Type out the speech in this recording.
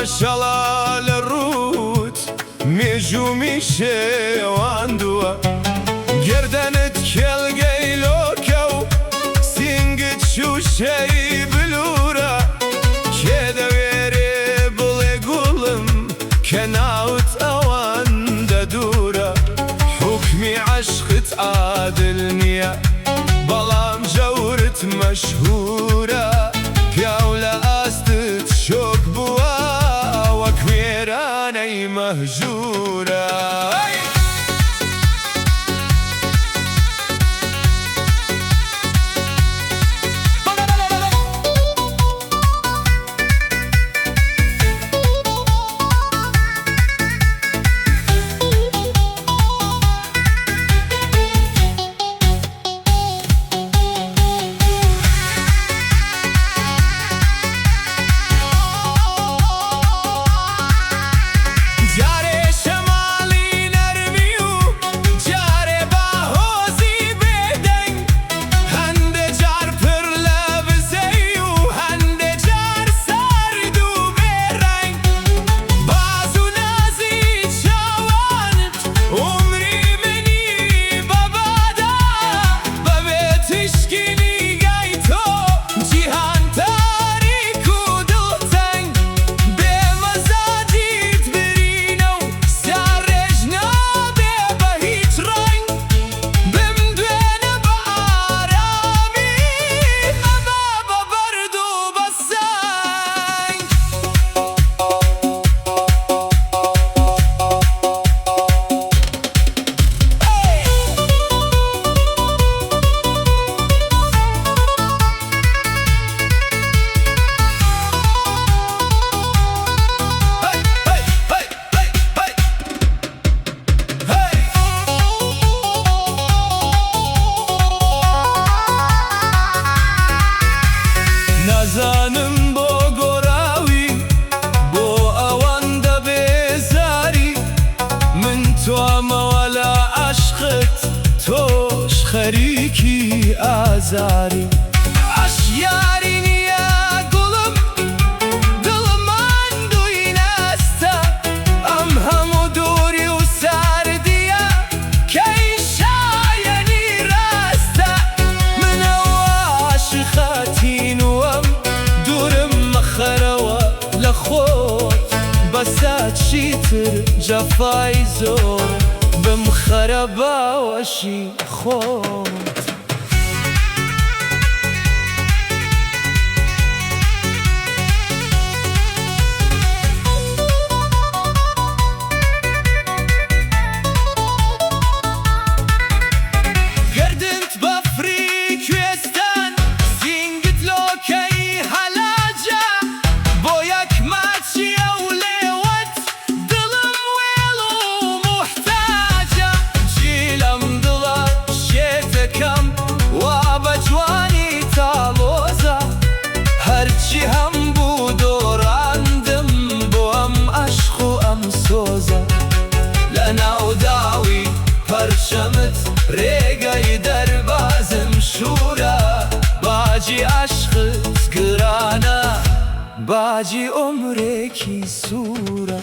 ماشەڵا لە ڕووت مێژوومی شێواندووە. گەردەنت کێڵگەی لۆکە و سینگت شووشەی بلوورە. کێ دەوێرێ بڵێ گوڵم کە ناوت ئەوەندە دوورە. حوکمی عەشقت عادل نییە، بەڵام جەورت مەشهوورە. پیاو لە ئاستت شۆک بووە، وەک وێرانەی مەهجوورە. جارێ شەماڵی نەرمی و جارێ باهۆزی بێدەنگ، هەندێ جار پر لە بزەی و هەندێ جار سارد و بێڕەنگ. باز و نازی چاوانت عومری منی بەبادا، بەبێ تیشکی نیگای تۆ جیهان تاریک و دڵتەنگ. بێ مەزاجیت برینە و ساڕێژ نابێ بە هیچ ڕەنگ. بمدوێنە بە ئارامی، مەبە بە بەرد و بە سەنگ. Hey, hey, hey, hey, hey, hey. نازانم بۆ گۆڕاوی، بۆ ئەوەندە بێزاری. من توامەوە لە عەشقت، تۆش خەریکی ئازاری. عەشق یاری نییە گوڵم، دڵ ماندووی نەستە. ئەم هەموو دووری و ساردییە کەی شایەنی ڕاستە. من ئەو عاشقە تینووەم، دوورم مەخەرەوە لە خۆت. بەسە چیتر جەفای زۆر، بمخەرە باوەشی خۆت. گەردنت بەفری کوێستان، سینگت لۆکەی هەلاجە. بۆ یەک ماچی ئەو لێوەت، دڵم وێڵ و موحتاجە. چی لەم دڵە شێتەکەم، وا بە جوانی تاڵۆزە. هەرچی هەمبوو دۆڕاندم، بۆ ئەم ئەشق و ئەم سۆزە. لەناو داوی پەرچەمت، ڕێگەی دەربازم شوورە. باجی عەشقت گرانە، باجی عومرێکی سوورە.